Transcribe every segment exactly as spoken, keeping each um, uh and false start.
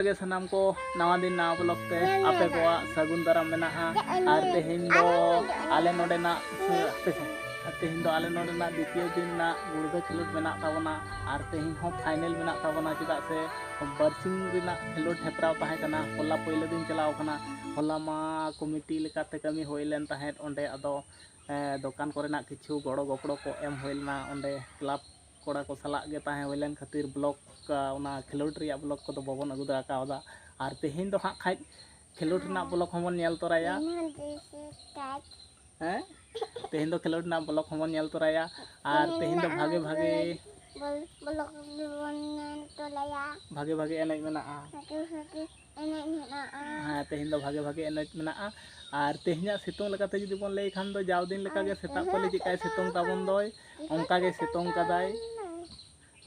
ᱜᱮ ᱥᱟᱱᱟᱢ ᱠᱚ, ᱱᱟᱣᱟ ᱫᱤᱱ ᱱᱟᱣᱟ ᱵᱞᱚᱜ ᱛᱮ ᱟᱯᱮ ᱠᱚᱣᱟᱜ ᱥᱟᱹᱜᱩᱱ ᱫᱟᱨᱟᱢ ᱢᱮᱱᱟᱜᱼᱟ᱾ ᱟᱨ ᱛᱮᱦᱮᱧ ᱫᱚ ᱟᱞᱮ ᱱᱚᱰᱮᱱᱟᱜ, ᱦᱟᱯᱮ ᱥᱮ, ᱛᱮᱦᱮᱧ ᱫᱚ ᱟᱞᱮ ᱱᱚᱰᱮᱱᱟᱜ ᱫᱤᱛᱤᱭᱚ ᱫᱤᱱ ᱨᱮᱱᱟᱜ ᱜᱩᱲᱫᱟᱹ ᱠᱷᱮᱞᱳᱰ ᱢᱮᱱᱟᱜ ᱛᱟᱵᱚᱱᱟ᱾ ᱟᱨ ᱛᱮᱦᱮᱧ ᱦᱚᱸ ᱯᱷᱟᱭᱱᱮᱞ ᱢᱮᱱᱟᱜ ᱛᱟᱵᱚᱱᱟ, ᱪᱮᱫᱟᱜ ᱥᱮ ᱵᱟᱨᱥᱤᱧ ᱨᱮᱱᱟᱜ ᱠᱷᱮᱞᱳᱰ ᱦᱮᱯᱨᱟᱣ ᱛᱟᱦᱮᱸ ᱠᱟᱱᱟ᱾ ᱦᱚᱞᱟ ᱯᱳᱭᱞᱳ ᱫᱤᱱ ᱪᱟᱞᱟᱣ ᱠᱟᱱᱟ, ᱦᱚᱞᱟ ᱢᱟ ᱠᱚᱢᱤᱴᱤ ᱞᱮᱠᱟᱛᱮ ᱠᱟᱹᱢᱤ ᱦᱩᱭ ᱞᱮᱱ ᱛᱟᱦᱮᱸᱫ ᱚᱸᱰᱮ, ᱟᱫᱚ ᱫᱚᱠᱟᱱ ᱠᱚᱨᱮᱱᱟᱜ ᱠᱤᱪᱷᱩ ᱜᱚᱲᱚ ᱜᱚᱯᱚᱲᱚ ᱠᱚ ᱮᱢ ᱦᱩᱭ ᱞᱮᱱᱟ ᱚᱸᱰᱮ᱾ ᱠᱞᱟᱵᱽ ᱠᱚᱲᱟ ᱠᱚ ᱥᱟᱞᱟᱜ ᱜᱮ ᱛᱟᱦᱮᱸ ᱦᱩᱭ ᱞᱮᱱ ᱠᱷᱟᱹᱛᱤᱨ ᱵᱞᱚᱜ, ᱚᱱᱟ ᱠᱷᱮᱞᱳᱰ ᱨᱮᱭᱟᱜ ᱵᱞᱚᱜ ᱠᱚᱫᱚ ᱵᱟᱵᱚᱱ ᱟᱹᱜᱩ ᱫᱟᱲᱮ ᱠᱟᱣᱫᱟ᱾ ᱟᱨ ᱛᱮᱦᱮᱧ ᱫᱚ ᱦᱟᱸᱜ ᱠᱷᱟᱡ ᱠᱷᱮᱞᱳᱰ ᱨᱮᱱᱟᱜ ᱵᱞᱚᱜ ᱦᱚᱸᱵᱚᱱ ᱧᱮᱞ ᱛᱚᱨᱟᱭᱟ᱾ ᱦᱮᱸ, ᱛᱮᱦᱮᱧ ᱫᱚ ᱠᱷᱮᱞᱳᱰ ᱨᱮᱱᱟᱜ ᱵᱞᱚᱜ ᱦᱚᱸᱵᱚᱱ ᱧᱮᱞ ᱛᱚᱨᱟᱭᱟ᱾ ᱟᱨ ᱛᱮᱦᱮᱧ ᱫᱚ ᱵᱷᱟᱜᱮ ᱵᱷᱟᱜᱮ ᱵᱞᱚᱜ ᱵᱚᱱ ᱧᱮᱞ ᱛᱚᱨᱟᱭᱟ᱾ ᱵᱷᱟᱜᱮ ᱵᱷᱟᱜᱮ ᱮᱱᱮᱡ ᱢᱮᱱᱟᱜᱼᱟ᱾ ᱵᱷᱟᱜᱮ ᱵᱷᱟᱜᱮ ᱮᱱᱮᱡ ᱢᱮᱱᱟᱜᱼᱟ᱾ ᱦᱮᱸ, ᱛᱮᱦᱮᱧ ᱫᱚ ᱵᱷᱟᱜᱮ ᱵᱷᱟᱜᱮ ᱮᱱᱮᱡ ᱢᱮᱱᱟᱜᱼᱟ᱾ ᱟᱨ ᱛᱮᱦᱮᱧᱟᱜ ᱥᱤᱛᱩᱝ ᱞᱮᱠᱟᱛᱮ ᱡᱩᱫᱤ ᱵᱚᱱ ᱞᱟᱹᱭ ᱠᱷᱟᱱ ᱫᱚ, ᱡᱟᱣ ᱫᱤᱱ ᱞᱮᱠᱟᱜᱮ ᱥᱮᱛᱟᱜ ᱠᱷᱚᱱ ᱪᱮᱫᱠᱟᱭ ᱥᱤᱛᱩᱝ ᱛᱟᱵᱚᱱ ᱫᱚᱭ, ᱚᱱᱠᱟᱜᱮ ᱥᱤᱛᱩᱝ ᱠᱟᱫᱟᱭ᱾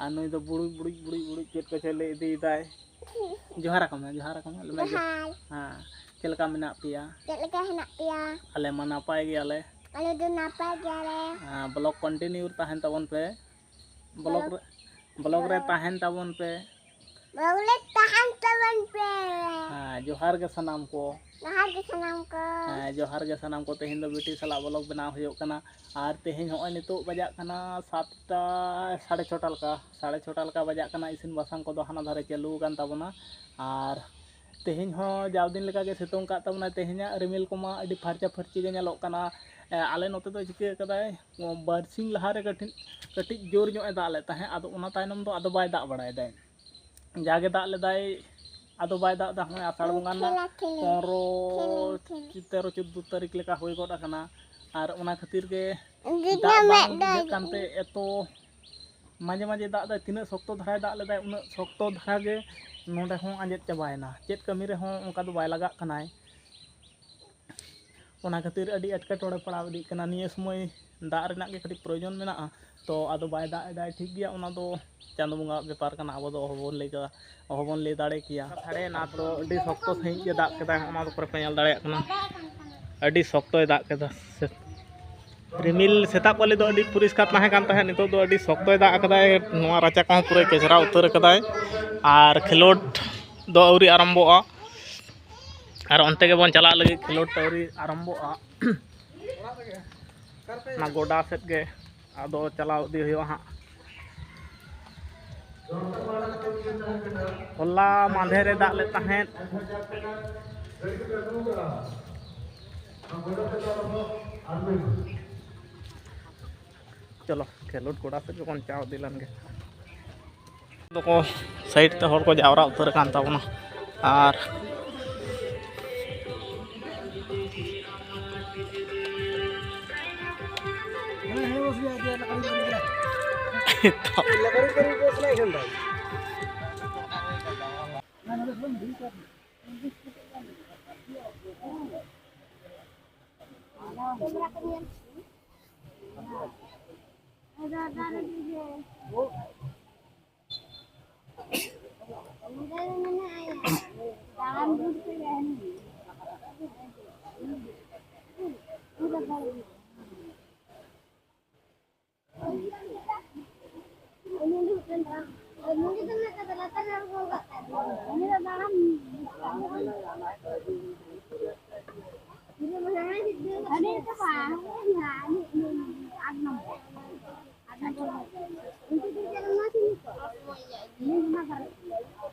ᱟᱨ ᱱᱩᱭ ᱫᱚ ᱵᱩᱲᱩᱡ ᱵᱩᱲᱩᱡ ᱵᱩᱲᱩᱡ ᱵᱩᱲᱩᱡ ᱪᱮᱫ ᱠᱚᱪᱚᱭ ᱞᱟᱹᱭ ᱤᱫᱤᱭᱮᱫᱟᱭ᱾ ᱡᱚᱦᱟᱨ ᱟᱠᱚ ᱢᱮ, ᱡᱚᱦᱟᱨ ᱟᱠᱚ ᱢᱮ, ᱞᱟᱹᱭ ᱢᱮ, ᱡᱚᱦᱟᱨ᱾ ᱦᱮᱸ, ᱪᱮᱫ ᱞᱮᱠᱟ ᱢᱮᱱᱟᱜ ᱯᱮᱭᱟ? ᱪᱮᱫ ᱞᱮᱠᱟ ᱦᱮᱱᱟᱜ ᱯᱮᱭᱟ? ᱟᱞᱮ ᱢᱟ ᱱᱟᱯᱟᱭ ᱜᱮᱭᱟᱞᱮ᱾ ᱟᱞᱮ ᱫᱚ ᱱᱟᱯᱟᱭ ᱜᱮᱭᱟᱞᱮ᱾ ᱦᱮᱸ, ᱵᱞᱚᱜ ᱠᱚᱱᱴᱤᱱᱤᱭᱩ ᱛᱟᱦᱮᱱ ᱛᱟᱵᱚᱱ ᱯᱮ᱾ ᱵᱞᱚᱜ ᱨᱮ, ᱵᱞᱚᱜ ᱨᱮ ᱛᱟᱦᱮᱱ ᱛᱟᱵᱚᱱ ᱯᱮ᱾ ᱵᱞᱚᱜ ᱨᱮ ᱛᱟᱦᱮᱱ ᱛᱟᱵᱚᱱ ᱯᱮ᱾ ᱦᱮᱸ, ᱡᱚᱦᱟᱨ ᱜᱮ ᱥᱟᱱᱟᱢ ᱠᱚ᱾ ᱡᱚᱦᱟᱨ ᱜᱮ ᱥᱟᱱᱟᱢ ᱠᱚ᱾ ᱦᱮᱸ, ᱡᱚᱦᱟᱨ ᱜᱮ ᱥᱟᱱᱟᱢ ᱠᱚ᱾ ᱛᱮᱦᱮᱧ ᱫᱚ ᱵᱤᱴᱤ ᱥᱟᱞᱟᱜ ᱵᱞᱚᱜ ᱵᱮᱱᱟᱣ ᱦᱩᱭᱩᱜ ᱠᱟᱱᱟ᱾ ᱟᱨ ᱛᱮᱦᱮᱧ ᱦᱚᱸᱜᱼᱚᱭ ᱱᱤᱛᱚᱜ ᱵᱟᱡᱟᱜ ᱠᱟᱱᱟ ᱥᱟᱛᱴᱟ, ᱥᱟᱲᱮ ᱪᱷᱚᱴᱟ ᱞᱮᱠᱟ, ᱥᱟᱲᱮ ᱪᱷᱚᱴᱟ ᱞᱮᱠᱟ ᱵᱟᱡᱟᱜ ᱠᱟᱱᱟ᱾ ᱤᱥᱤᱱ ᱵᱟᱥᱟᱝ ᱠᱚᱫᱚ ᱦᱟᱱᱟ ᱫᱷᱟᱨᱮ ᱪᱟᱹᱞᱩ ᱟᱠᱟᱱ ᱛᱟᱵᱚᱱᱟ᱾ ᱟᱨ ᱛᱮᱦᱮᱧ ᱦᱚᱸ ᱡᱟᱣ ᱫᱤᱱ ᱞᱮᱠᱟᱜᱮ ᱥᱤᱛᱩᱝ ᱠᱟᱜ ᱛᱟᱵᱚᱱᱟᱭ᱾ ᱛᱮᱦᱮᱧᱟᱜ ᱨᱤᱢᱤᱞ ᱠᱚᱢᱟ ᱟᱹᱰᱤ ᱯᱷᱟᱨᱪᱟ ᱯᱷᱟᱹᱨᱪᱤ ᱜᱮ ᱧᱮᱞᱚᱜ ᱠᱟᱱᱟ᱾ ᱮ, ᱟᱞᱮ ᱱᱚᱛᱮ ᱫᱚ ᱪᱤᱠᱟᱹ ᱠᱟᱫᱟᱭ, ᱵᱟᱨᱥᱤᱧ ᱞᱟᱦᱟᱨᱮ ᱠᱟᱹᱴᱤᱡ, ᱠᱟᱹᱴᱤᱡ ᱡᱳᱨ ᱧᱚᱜ ᱮ ᱫᱟᱜ ᱞᱮᱫ ᱛᱟᱦᱮᱸᱫ, ᱟᱫᱚ ᱚᱱᱟ ᱛᱟᱭᱱᱚᱢ ᱫᱚ ᱟᱫᱚ ᱵᱟᱭ ᱫᱟᱜ ᱵᱟᱲᱟᱭᱮᱫᱟᱭ᱾ ᱡᱟᱜᱮ ᱫᱟᱜ ᱞᱮᱫᱟᱭ, ᱟᱫᱚ ᱵᱟᱭ ᱫᱟᱜ ᱮᱫᱟ᱾ ᱦᱚᱸᱜᱼᱚᱭ ᱟᱥᱟᱲ ᱵᱚᱸᱜᱟ ᱨᱮᱱᱟᱜ ᱯᱚᱱᱨᱚ, ᱛᱮᱨᱚ, ᱪᱳᱫᱽᱫᱳ ᱛᱟᱹᱨᱤᱠᱷ ᱞᱮᱠᱟ ᱦᱩᱭ ᱜᱚᱫ ᱟᱠᱟᱱᱟ᱾ ᱟᱨ ᱚᱱᱟ ᱠᱷᱟᱹᱛᱤᱨ ᱜᱮ ᱫᱟᱜ ᱵᱟᱝ ᱤᱭᱟᱹᱜ ᱠᱟᱱᱛᱮ ᱮᱛᱚ ᱢᱟᱡᱷᱮ ᱢᱟᱡᱷᱮ ᱫᱟᱜ ᱫᱟᱭ, ᱛᱤᱱᱟᱹᱜ ᱥᱚᱠᱛᱚ ᱫᱷᱟᱨᱟᱭ ᱫᱟᱜ ᱞᱮᱫᱟᱭ, ᱩᱱᱟᱹᱜ ᱥᱚᱠᱛᱚ ᱫᱷᱟᱨᱟ ᱜᱮ ᱱᱚᱸᱰᱮ ᱦᱚᱸ ᱟᱸᱡᱮᱫ ᱪᱟᱵᱟᱭᱮᱱᱟ᱾ ᱪᱮᱫ ᱠᱟᱹᱢᱤ ᱨᱮᱦᱚᱸ ᱚᱱᱠᱟ ᱫᱚ ᱵᱟᱭ ᱞᱟᱜᱟᱜ ᱠᱟᱱᱟᱭ᱾ ᱚᱱᱟ ᱠᱷᱟᱹᱛᱤᱨ ᱟᱹᱰᱤ ᱮᱴᱠᱮᱴᱚᱬᱮ ᱯᱟᱲᱟᱣ ᱤᱫᱤᱜ ᱠᱟᱱᱟ᱾ ᱱᱤᱭᱟᱹ ᱥᱚᱢᱚᱭ ᱫᱟᱜ ᱨᱮᱱᱟᱜ ᱜᱮ ᱠᱟᱹᱴᱤᱡ ᱯᱨᱚᱭᱳᱡᱚᱱ ᱢᱮᱱᱟᱜᱼᱟ, ᱛᱚ ᱟᱫᱚ ᱵᱟᱭ ᱫᱟᱜ ᱮᱫᱟᱭ, ᱴᱷᱤᱠ ᱜᱮᱭᱟ, ᱚᱱᱟ ᱫᱚ ᱪᱟᱸᱫᱚ ᱵᱚᱸᱜᱟᱣᱟᱜ ᱵᱮᱯᱟᱨ ᱠᱟᱱᱟ, ᱟᱵᱚ ᱫᱚ ᱚᱦᱚᱵᱚᱱ ᱞᱟᱹᱭ ᱠᱮᱭᱟ, ᱚᱦᱚᱵᱚᱱ ᱞᱟᱹᱭ ᱫᱟᱲᱮ ᱠᱮᱭᱟ᱾ ᱥᱟᱰᱮᱭᱮᱱᱟ ᱛᱚ, ᱟᱹᱰᱤ ᱥᱚᱠᱛᱚ ᱥᱟᱺᱦᱤᱡ ᱜᱮ ᱫᱟᱜ ᱠᱮᱫᱟᱭ, ᱚᱱᱟ ᱫᱚ ᱯᱩᱨᱟᱹ ᱯᱮ ᱧᱮᱞ ᱫᱟᱲᱮᱭᱟᱜ ᱠᱟᱱᱟ, ᱟᱹᱰᱤ ᱥᱚᱠᱛᱚᱭ ᱫᱟᱜ ᱠᱮᱫᱟ᱾ ᱨᱤᱢᱤᱞ ᱥᱮᱛᱟᱜ ᱯᱟᱞᱤ ᱫᱚ ᱟᱹᱰᱤ ᱯᱚᱨᱤᱥᱠᱟᱨ ᱛᱟᱦᱮᱸ ᱠᱟᱱ ᱛᱟᱦᱮᱸᱫ, ᱱᱤᱛᱚᱜ ᱫᱚ ᱟᱹᱰᱤ ᱥᱚᱠᱛᱚᱭ ᱫᱟᱜ ᱟᱠᱟᱫᱟᱭ, ᱱᱚᱣᱟ ᱨᱟᱪᱟ ᱠᱚᱦᱚᱸ ᱯᱩᱨᱟᱹ ᱠᱮᱪᱨᱟ ᱩᱛᱟᱹᱨ ᱟᱠᱟᱫᱟᱭ᱾ ᱟᱨ ᱠᱷᱮᱞᱳᱰ ᱫᱚ ᱟᱹᱣᱨᱤ ᱟᱨᱟᱢᱵᱚᱜᱼᱟ᱾ ᱟᱨ ᱚᱱᱛᱮ ᱜᱮᱵᱚᱱ ᱪᱟᱞᱟᱜ ᱞᱟᱹᱜᱤᱫ, ᱠᱷᱮᱞᱳᱰ ᱟᱹᱣᱨᱤ ᱟᱨᱟᱢᱵᱚᱜᱼᱟ᱾ ᱚᱱᱟ ᱜᱚᱰᱟ ᱥᱮᱫ ᱜᱮ ᱟᱫᱚ ᱪᱟᱞᱟᱣ ᱤᱫᱤ ᱦᱩᱭᱩᱜᱼᱟ ᱦᱟᱸᱜ᱾ ᱦᱚᱞᱟ ᱢᱟᱫᱷᱮᱨ ᱮ ᱫᱟᱜ ᱞᱮᱫ ᱛᱟᱦᱮᱸᱫ᱾ ᱪᱚᱞᱚ, ᱠᱷᱮᱞᱳᱰ ᱜᱚᱰᱟ ᱥᱮᱫ ᱜᱮᱵᱚᱱ ᱪᱟᱣ ᱤᱫᱤ ᱞᱮᱱ ᱜᱮ᱾ ᱫᱚᱠᱚ ᱥᱟᱭᱤᱰ ᱛᱮ ᱦᱚᱲ ᱠᱚ ᱡᱟᱣᱨᱟ ᱩᱛᱟᱹᱨ ᱟᱠᱟᱱ ᱛᱟᱵᱚᱱᱟ᱾ ᱟᱨ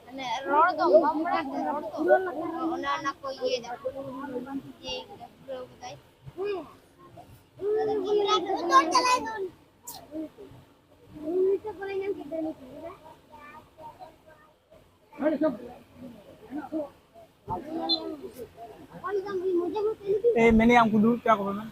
ᱢᱟᱱᱮ ᱨᱚᱲ ᱫᱚ ᱵᱟᱢ ᱵᱟᱲᱟᱭ ᱛᱮ ᱨᱚᱲ ᱫᱚ ᱚᱱᱟ ᱚᱱᱟ ᱠᱚ ᱤᱭᱟᱹᱭ ᱫᱟ᱾ ᱤᱭᱟᱹᱭ ᱠᱮᱫᱟ, ᱯᱩᱨᱟᱹᱣ ᱠᱮᱫᱟᱭ᱾ ᱮ, ᱢᱮᱱᱮᱫ ᱟᱢ ᱠᱚ ᱫᱩᱲᱩᱵ ᱪᱟ ᱠᱚ ᱢᱮ᱾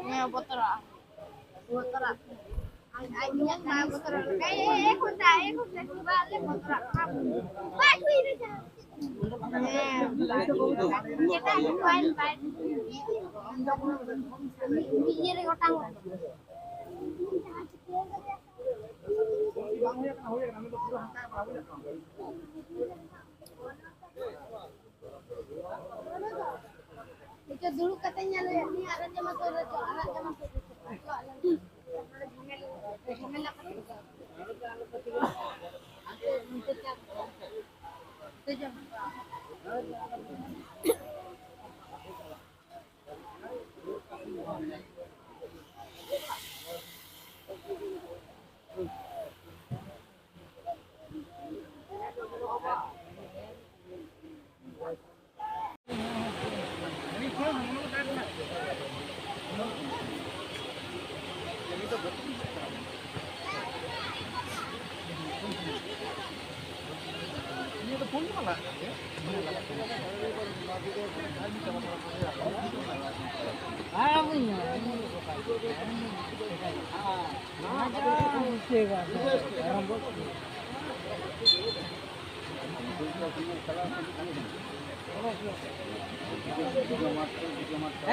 ᱦᱮᱸ, ᱵᱚᱛᱚᱨᱟᱜ᱾ ᱵᱚᱛᱚᱨᱟᱜ᱾ ᱟᱡ, ᱟᱡ ᱧᱮᱞ ᱢᱟ ᱵᱚᱛᱚᱨᱟᱜ ᱞᱮᱠᱟ᱾ ᱮ, ᱮ, ᱮ, ᱠᱷᱚᱱ ᱫᱟ, ᱮ, ᱠᱷᱚᱱ ᱫᱟ, ᱵᱟᱞᱮ ᱵᱚᱛᱚᱨᱟᱜ ᱠᱟᱱᱟ᱾ ᱵᱟᱭ ᱦᱩᱭ ᱞᱮᱱᱟ᱾ ᱦᱮᱸ, ᱪᱮᱫᱟᱜ ᱠᱚᱭᱮᱱ ᱵᱟᱭ ᱤᱭᱟᱹ ᱨᱮ ᱜᱚᱴᱟᱝ ᱱᱤᱛᱚᱜ ᱫᱩᱲᱩᱵ ᱠᱟᱛᱮ ᱧᱮᱞᱮᱭᱟ, ᱩᱱᱤ ᱟᱨᱟᱜ ᱡᱟᱢᱟ ᱥᱚᱨ ᱨᱮ ᱪᱚ, ᱟᱨᱟᱜ ᱡᱟᱢᱟ ᱥᱚᱨ ᱨᱮ ᱪᱚ᱾ ᱡᱷᱟᱢᱮᱞᱟ ᱠᱟᱛᱮ᱾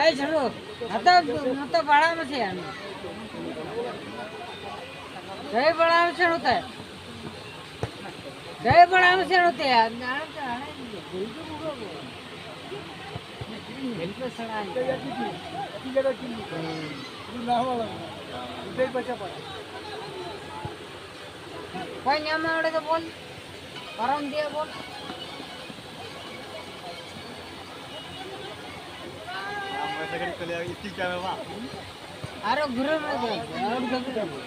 ᱮᱭ ᱡᱷᱟᱹᱲᱩ, ᱱᱚᱛᱮ, ᱱᱚᱛᱮ ᱵᱟᱲᱟᱭ ᱢᱮᱥᱮ ᱭᱟ᱾ ᱫᱟᱹᱭ ᱵᱟᱲᱟᱭ ᱢᱮᱥᱮ ᱱᱚᱛᱮ᱾ ᱫᱟᱹᱭ ᱵᱟᱲᱟᱭ ᱢᱮᱥᱮ ᱱᱚᱛᱮ᱾ ᱦᱮᱞᱯ ᱥᱮᱬᱟᱭ᱾ ᱚᱠᱚᱭ ᱧᱟᱢᱟ ᱚᱸᱰᱮ ᱫᱚ ᱵᱚᱞ? ᱯᱟᱨᱚᱢ ᱤᱫᱤᱭᱟ ᱵᱚᱞ᱾ ᱟᱨᱚ ᱜᱷᱩᱨᱟᱹᱣ ᱢᱮ ᱫᱚ, ᱟᱨᱚ ᱜᱷᱩᱨᱟᱹᱣ ᱢᱮ᱾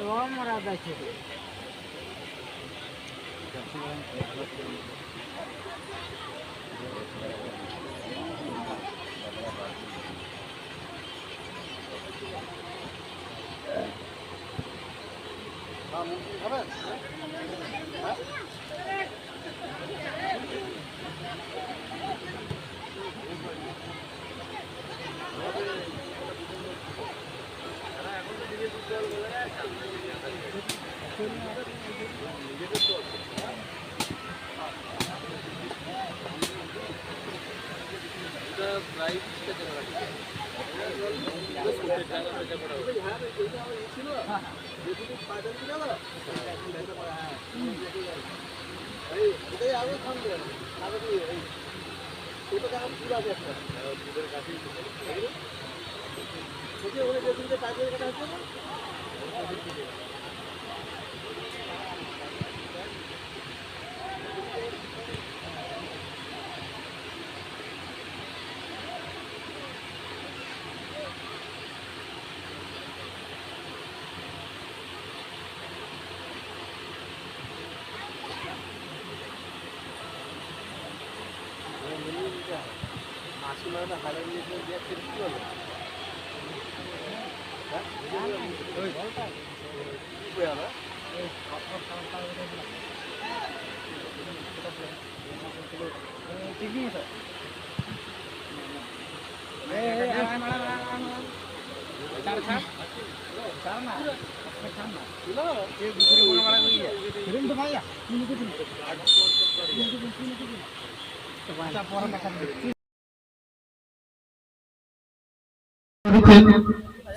ᱚ, ᱢᱟᱨᱟ ᱫᱟ ᱪᱮᱫ?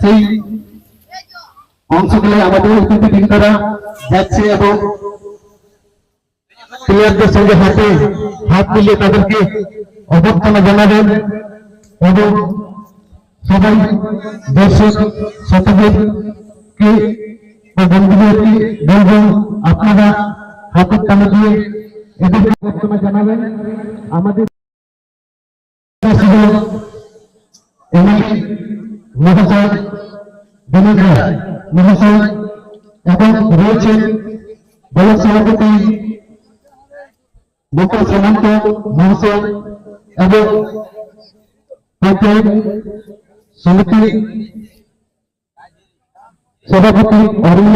সেই অংশগুলো আমাদের উপস্থিত দ্বারা যাচ্ছে এবং প্লেয়ারদের সঙ্গে হাতে হাত মিলিয়ে তাদেরকে অভ্যর্থনা জানাবেন এবং সবাই দর্শক শ্রোতাদেরকে ও বন্ধুদেরকে বলবো, আপনারা হাতের তালি দিয়ে এদেরকে অভ্যর্থনা জানাবেন। আমাদের এমএলএ মহোদয়, বিনোদ রায় মহোদয় এবং রয়েছেন ব্লক সভাপতি গোপাল সামন্ত মহাশয় এবং পঞ্চায়েত সমিতি সভাপতি অরুণ